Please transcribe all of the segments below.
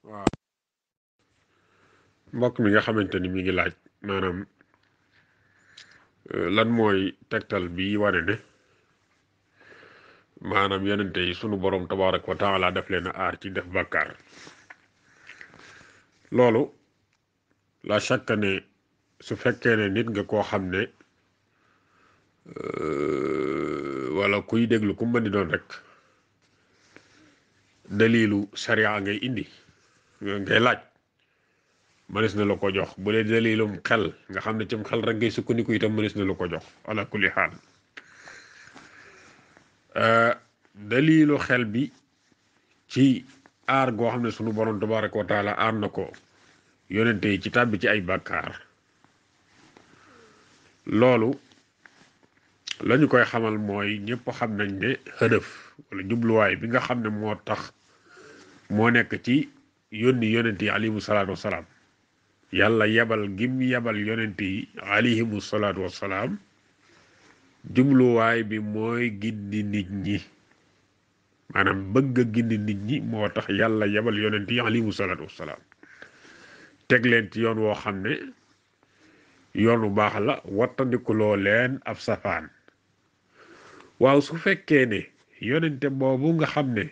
waaw mbokk mi nga xamante ni mi ngi laaj maanaam lan mooy tegtal bi wane ne maanaam yonente yi sunu borom tabaaraka wa taala def leen a aar ci def bàkkaar loolu la chaque ne su fekkee ne nit nga koo xam ne wala kuy déglu ku mën di doon rek dalilu sharia ngay indi ngay laaj mënees na la ko jox bu dee dalilum xel nga xam ne cim xel rek ngay sukkandiku itam mënees na la ko jox ala kulli xaal dalilu xel bi ci aar goo xam ne sunu borom tabaraka wa taala aar na ko yonente yi ci tàbbi ci ay bàkkaar loolu lañu koy xamal mooy ñëpp xam nañ ne hëdëf wala jubluwaay bi nga xam ne moo tax moo nekk ci yónni yonente yi alayhimu salaatu wasalaam yàlla yebal gim yebal yonente yi alayhimu salaatu wasalaam jubluwaay bi mooy gindi nit ñi maanaam bëgg a gindi nit ñi moo tax yàlla yebal yonente yi alayhimu salaatu wasalaam teg leen ci yoon woo xam ne yoonu baax la wattandikuloo leen ab safaan waaw su fekkee ne yonente boobu nga xam ne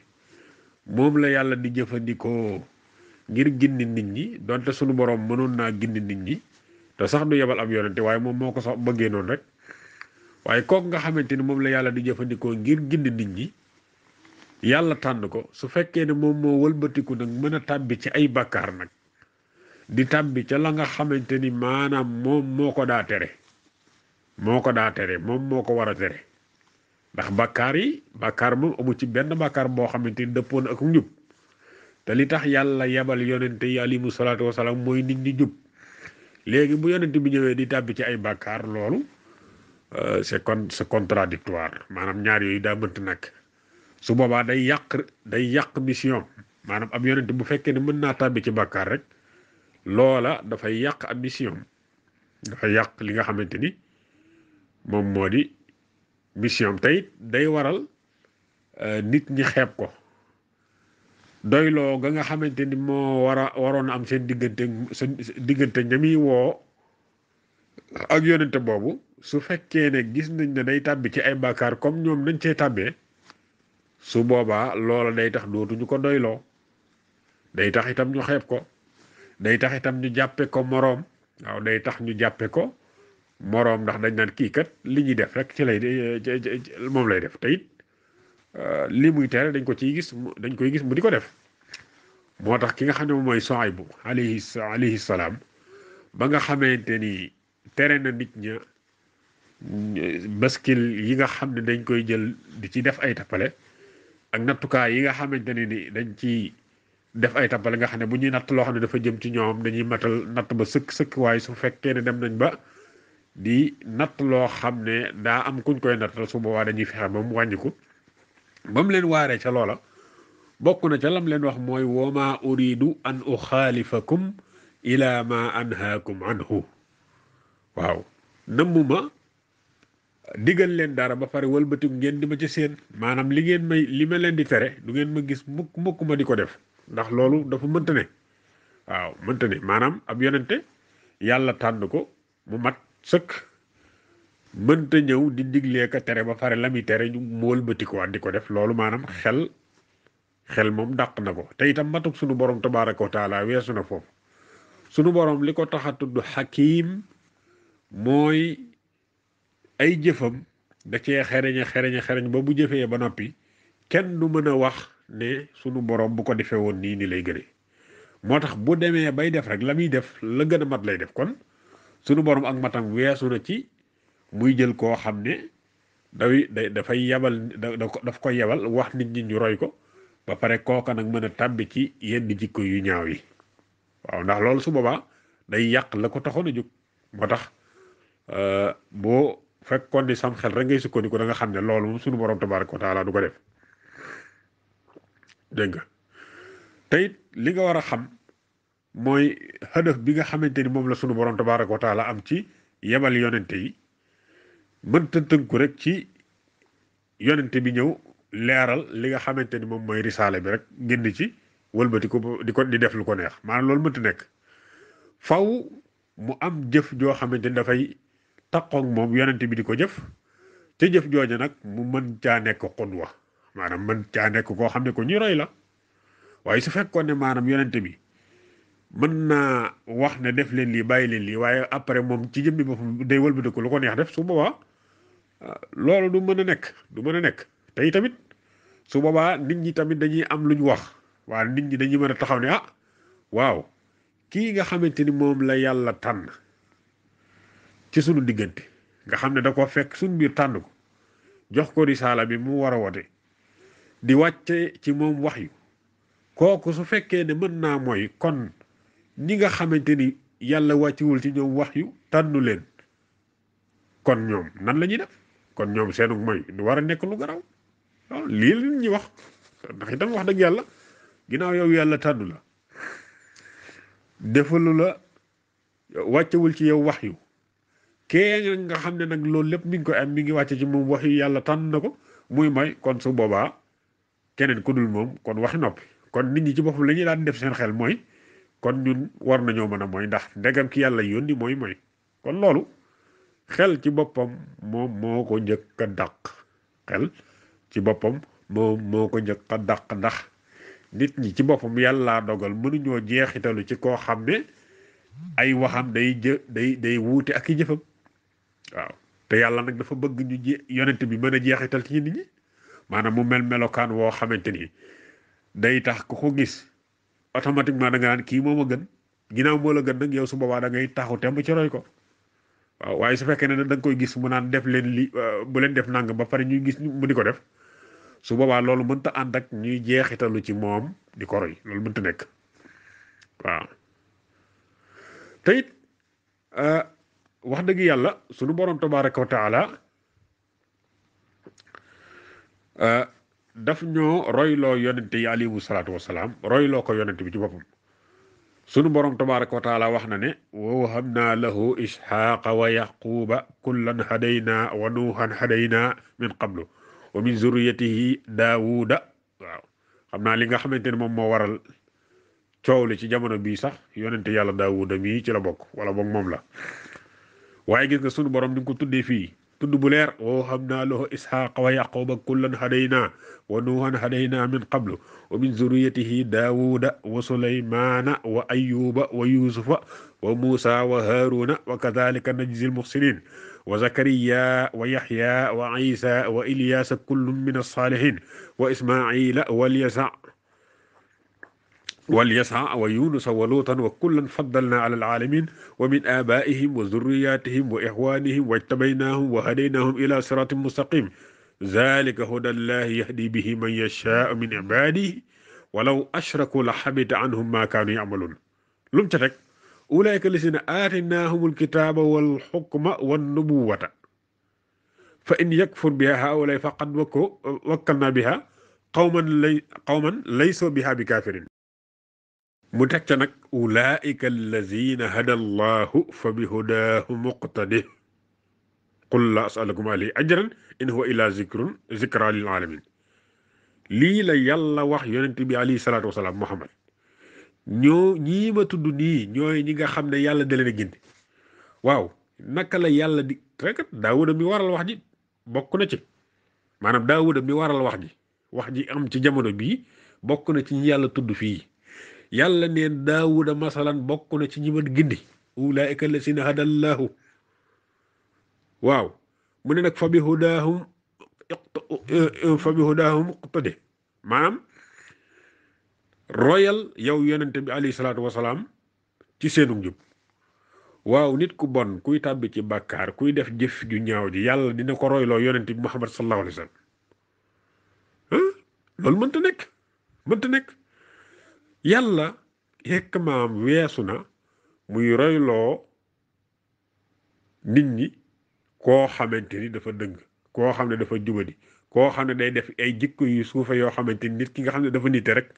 moom la yàlla di jëfandikoo ngir gindi nit ñi donte sunu borom mënoon naa gindi nit ñi te sax du yebal ab yonente waaye moom moo ko sax bëggee noonu rek waaye kooku nga xamante ni moom la yàlla di jëfandikoo ngir gindi nit ñi yàlla tànn ko su fekkee ne moom moo wëlbatiku nag mën a tàbbi ci ay bàkkaar nag di tàbbi ca la nga xamante ni maanaam moom moo ko daa tere moom moo ko war a tere ndax bàkkaar moom amu ci benn bàkkaar boo xamante ni dëppoon ak njub te li tax yàlla yebal yonente yi alayhimu salaatu wasalaam mooy nit ñi jub léegi bu yonente bi ñëwee di tàbbi ci ay bàkkaar loolu c'est contradictoire maanaam ñaar yooyu daa mënta nag su boobaa day yàq mission maanaam ab yonente bu fekkee ne mën naa tàbbi ci bàkkaar rek loola dafay yàq ab mission dafay yàq li nga xamante ni moom moo di mission tey day waral nit ñi xeeb ko doyloo ga nga xamante ni moo waroon am seen diggante ñami woo ak yonente boobu su fekkee ne gis nañ ne day tàbbi ci ay bàkkaar comme ñoom nañ cee tàbbee su boobaa loola day tax dootuñu ko doyloo day tax itam ñu xeeb ko day tax itam ñu jàppe ko moroom waaw day tax ñu jàppe ko moroom ndax dañ naan kii kat li ñuy def rek ci lay moom lay def te it li muy tere dañ koy gis mu di ko def moo tax ki nga xam ne moom mooy Suaybu alayhi salaam ba nga xamante ni tere na nit ña baskil yi nga xam ne dañ koy jël di ci def ay tappale ak nattukaay yi nga xamante ne ni dañ ci def ay tappale nga xam ne bu ñuy natt loo xam ne dafa jëm ci ñoom dañuy matal natt ba sëkk waaye su fekkee ne dem nañ ba di natt loo xam ne daa am kuñ koy nattal su boobaa dañuy fexe ba mu wàññiku ba mu leen waaree ca loola bokk na ca lam leen wax mooy wama uridu an uxaalifakum ila ma anhaakum anhu waaw nëmmuma digal leen dara ba pare wëlbatiku ngeen di ma ci seen maanaam li ma leen di tere du ngeen ma gis mukk ma di ko def ndax loolu dafa mënta ne waaw mënta ne maanaam ab yonente yàlla tànn ko mu mat sëkk mënta ñëw di diglee ka tere ba pare la muy tere ñu mu wëlbatikuwaat di ko def loolu maanaam xel moom dàq na ko te itam matuk sunu borom tabaraka wa taala weesu na foofu sunu borom li ko tax a tudd xakiim mooy ay jëfam da cee xereñ ba bu jëfee ba noppi kenn du mën a wax ne sunu borom bu ko defee woon nii lay gënee moo tax bu demee bay def rek la muy def la gën a mat lay def kon sunu borom ak matam weesu na ci muy jël koo xam ne dafay yebal daf ko yebal wax nit ñi ñu roy ko ba pare kooka nag mën a tàbbi ci yenn jikko yu ñaaw yi waaw ndax loolu su boobaa day yàq la ko taxoon a jóg moo tax boo fekkoon ni sam xel rek ngay sukkandiku da nga xam ne loolu moom sunu borom tabaraka wa taala du ko def dégg nga te it li nga war a xam mooy hadaf bi nga xamante ni moom la sunu borom tabaraka wa taala am ci yebal yonente yi mënta tënku rek ci yonente bi ñëw leeral li nga xamante ni moom mooy risaale bi rek génn ci wëlbati ko di def lu ko neex maanaam loolu mënta nekk faw mu am jëf joo xamante ni dafay taqoog moom yonent bi di ko jëf te jëf jooja nag mu mën caa nekk xudwa maanaam mën caa nekk koo xam ne ko ñuy roy la waaye su fekkoon ne maanaam yonent bi mën naa wax ne def leen lii bàyyi leen lii waaye après moom ci jëmmi boppam day wëlbati ko lu ko neex def su boobaa loolu du mën a nekk du mën a nekk tey tamit su boobaa nit ñi tamit dañuy am lu ñu wax waa nit ñi dañuy mën a taxaw ne ah waaw kii nga xamante ni moom la yàlla tànn ci sunu diggante nga xam ne da ko fekk suñu biir tànn ko jox ko risaala bi mu war a wote di wàcce ci moom wax yu kooku su fekkee ne mën naa mooy kon ñi nga xamante ni yàlla wàcciwul ci ñoom wax yu tànnu leen kon ñoom nan la ñuy def kon ñoom seenu mooy du war a nekk lu garaw waaw lii la ñuy wax ndax itam wax dëgg yàlla ginnaaw yow yàlla tànnu la defalu la wàccewul ci yow wax yu kee nga xam ne nag loolu lépp mi ngi koy am mi ngi wàcce ci moom wax yu yàlla tànn na ko muy may kon su boobaa keneen ku dul moom kon waxi noppi kon nit ñi ci boppam la ñuy daan def seen xel mooy kon ñun war nañoo mën a mooy ndax ndegam ki yàlla yónni mooy kon loolu xel ci boppam moom moo ko njëkk a dàq xel ci boppam moom moo ko njëkk a dàq ndax nit ñi ci boppam yàllaa dogal mënuñoo jeexitalu ci koo xam ne ay waxam day wuute ak i jëfam waaw te yàlla nag dafa bëgg ñu yonent bi mën a jeexital ci nit ñi maanaam mu mel melokaan woo xamante ni day tax ku ko gis automatiquement da nga naan kii moo ma gën ginnaaw moo la gën nag yow su boobaa da ngay taxu temb ci roy ko waaw waaye su fekkee ne da nga koy gis mu naan def leen li bu leen def nang ba pare ñuy gis mu di ko def su boobaa loolu mënta ànd ak ñuy jeexitalu ci moom di ko roy loolu mënta nekk waaw te it wax dëgg yàlla sunu borom tabaraka wa taala daf ñoo royloo yonente yi alayhimu salaatu wasalaam royloo ko yonente bi ci boppam sunu borom tabaraka wa taala wax na ne wa wahabna lahu isxaaqa wa yaquba kullan hadayna wa nuuhan hadayna min qablu wa min zurriyatihi daawuda waaw xam naa li nga xamante ne moom moo waral coow li ci jamono bii sax yonente yàlla daawuda mii ci la bokk wala boog moom la waaye gis nga sunu borom ni nga ko tuddee fii tudd bu leer wa wahabna lahu isxaaqa wa yaquba kullan hadayna wa nuuhan hadayna min qablu wa min zurriyatihi daawuda wa sulaymana wa ayuba wa yusufa wa muusa wa haaruna wa kadhalika najzi almuxsinin wa zakariya wa yaxya wa isa wa ilyasa kullun min alsalihin wa ismaila واليسع ويونس ولوطا وكلا فضلنا على العالمين ومن آبائهم وذرياتهم وإخوانهم واجتبيناهم وهديناهم إلى صراط مستقيم ذلك هدى الله يهدي به من يشاء من عباده ولو أشركوا لحبط عنهم ما كانوا يعملون لم تتك أولئك الذين آتيناهم الكتاب والحكم والنبوة فإن يكفر بها هؤلاء فقد وكلنا بها قوما ليسوا بها بكافرين mu teg ca nag ulaika allazina hada allahu fa bi hudaahu muqtadi qul la asalukum alayhi ajran in huwa illa zikra lil alamin lii la yàlla wax yonent bi alayhi salaatu wasalaam muhammad ñii ma tudd nii ñooy ñi nga xam ne yàlla da leen a gindi waaw naka la yàlla di rek daawuda mi waral wax ji bokk na ci maanaam daawuda mi waral wax ji am ci jamono bii bokk na ci ñi yàlla tudd fii yàlla neen daawuda masalan bokk na ci ñi ma gindi ulaika allazina hadallahu waaw mu ne nag fa bi hudaahum iqtadi maanaam royal yow yonente bi alayhi salaatu wasalaam ci seenu njub waaw nit ku bon kuy tàbbi ci bàkkaar kuy def jëf ju ñaaw ji yàlla dina ko royloo yonente bi muhammad sallallahu alayhi wa sallam loolu mënta nekk yàlla yekk maam weesu na muy royloo nit ñi koo xamante ni dafa dëng koo xam ne dafa jubadi koo xam ne day def ay jikko yu suufe yoo xamante ni nit ki nga xam ne dafa nite rek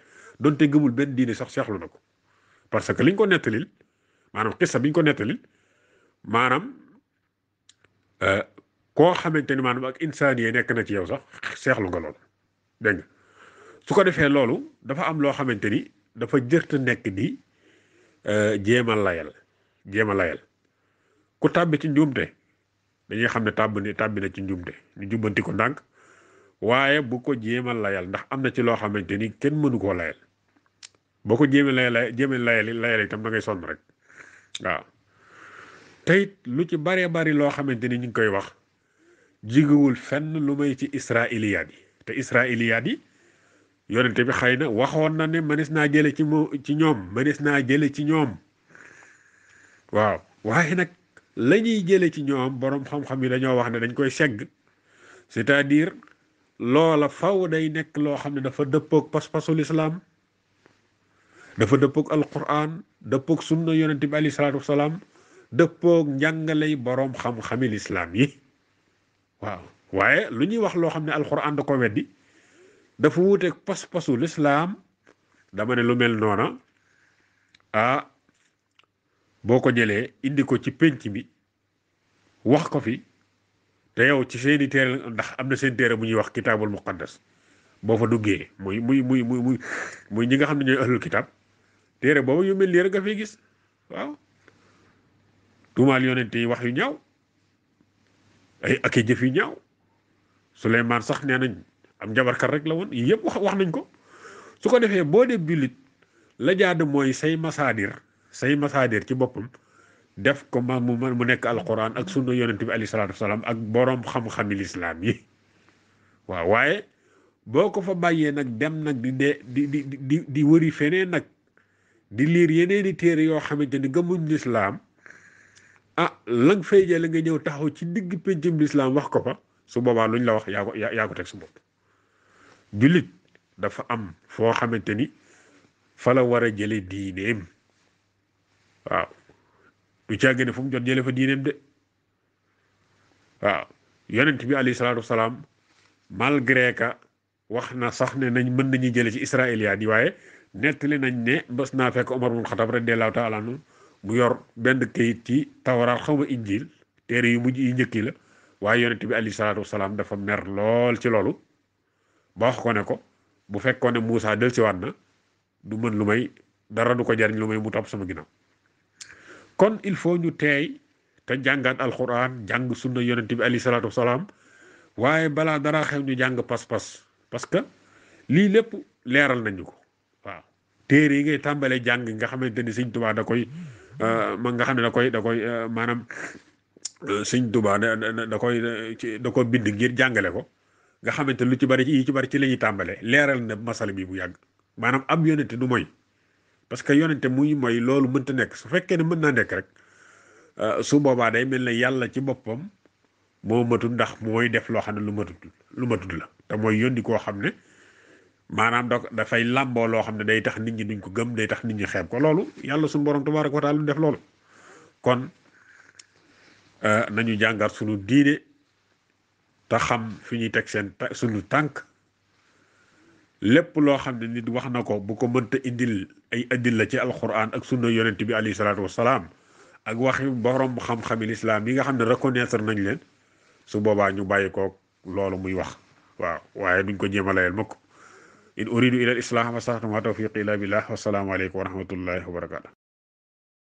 donte gëmul benn diine sax seexlu na ko parce que liñ ko nettalil maanaam xissa biñ ko nettalil maanaam koo xamante ni maanaam ak insaan yi nekk na ci yow sax seexlu nga loolu dégg nga su ko defee loolu dafa am loo xamante ni dafa jërta nekk di jéem a layal ku tàbbi ci njuumte dañuy xam ne tàbbi na ci njuumte ñu jubbanti ko ndànk waaye bu ko jéem a layal ndax am na ci loo xamante ni kenn mënu koo layal boo ko jéemee layal itam da ngay sonn rek waaw te it lu ci baree bari loo xamante ni ñu ngi koy wax jigewul fenn lu may ci israiliyaat yi te israiliyaat yi yonente bi xëy na waxoon na ne mënees naa jële ci ñoom mënees naa jële ci ñoom waaw waaye nag la ñuy jële ci ñoom boroom xam-xam yi dañoo wax ne dañ koy segg c'est-à-dire loola faw day nekk loo xam ne dafa dëppoog pas-pasul islaam dafa dëppoog alquran dëppoog sunna yonente bi alayhi salaatu wasalaam dëppoog njàngaley boroom xam-xami lislaam yi waaw waaye lu ñuy wax loo xam ne alquran da ko weddi dafa wuuteeg pas-pasu lislaam dama ne lu mel noona boo ko jëlee indi ko ci pénc mi wax ko fi te yow ci seeni téere ndax am na seen téere bu ñuy wax kitaabul muqaddas boo fa duggee muy ñi nga xam ne ñooy ahlul kitaab téere boobu yu mel nii rek nga fay gis waaw tuumaal yonente yi wax yu ñaaw ak i jëf yu ñaaw Suleymaan sax nee nañ am njabarkat rek la woon yii yëpp wax nañ ko su ko defee boo dee jullit la jaadu mooy say masaadir ci boppam def ko mu nekk alquran ak sunna yonent bi alayhi salaatu wasalaam ak boroom xam-xami lislaam yi waaw waaye boo ko fa bàyyee nag dem nag di wëri feneen nag di liir yeneeni téere yoo xamante ni gëmuñ lislaam lang fay jële nga ñëw taxaw ci digg péncum lislaam wax ko fa su boobaa luñ la wax yaa ko teg su bopp jullit dafa am foo xamante ni fa la war a jële diineem waaw du càgg ne fu mu jot jële fa diineem de waaw yonent bi alayhi salaatu wasalaam malgré que wax na sax ne mën nañu jële ci israiliyaat yi waaye nettali nañ ne bés naa fekk Omar ibn Xattaab radiyallaahu taala anhu mu yor benn kayit ci tawraat xaw ma injil téere yu mujj yi njëkki la waaye yonent bi alayhi salaatu wasalaam dafa mer lool ci loolu ba wax ko ne ko bu fekkoon ne Muusaa dellusiwaat na du mën lu may dara du ko jariñ lu may mu topp sama ginnaaw kon il faut ñu teey te jàngaat alquran jàng sunna yonent bi alayhi salaatu wasalaam waaye balaa dara xew ñu jàng pas-pas parce que lii lépp leeral nañu ko waaw téere yi ngay tàmbalee jàng nga xamante ni Sëñ Tuubaa da koy nga xam ne da koy maanaam Sëñ Tuubaa da ko bind ngir jàngale ko nga xamante lu ci bari ci la ñuy tàmbalee leeral na masala bi bu yàgg maanaam ab yonente du mooy parce que yonente muy mooy loolu mënta nekk su fekkee ne mën naa nekk rek su boobaa day mel ne yàlla ci boppam moo matul ndax mooy def loo xam ne lu matut la te mooy yónni koo xam ne maanaam dafay làmboo loo xam ne day tax nit ñi duñ ko gëm day tax nit ñi xeeb ko loolu yàlla suñu borom tabaaraka wa taala lu def loolu kon nañu jàngat suñu diine te xam fi ñuy teg suñu tànk lépp loo xam ne nit wax na ko bu ko mënta indil ay addil la ci alquran ak sunna yonent bi alayhi salaatu wasalaam ak waxi borom xam-xami lislaam yi nga xam ne reconnaître nañ leen su boobaa ñu bàyyi ko loolu muy wax waaw waaye duñ ko jéem a layal mukk in uridu ila al islah ma stata'tu ma tawfiqi illa billah wassalaamu aleykum wa rahmatullahi wa barakatuh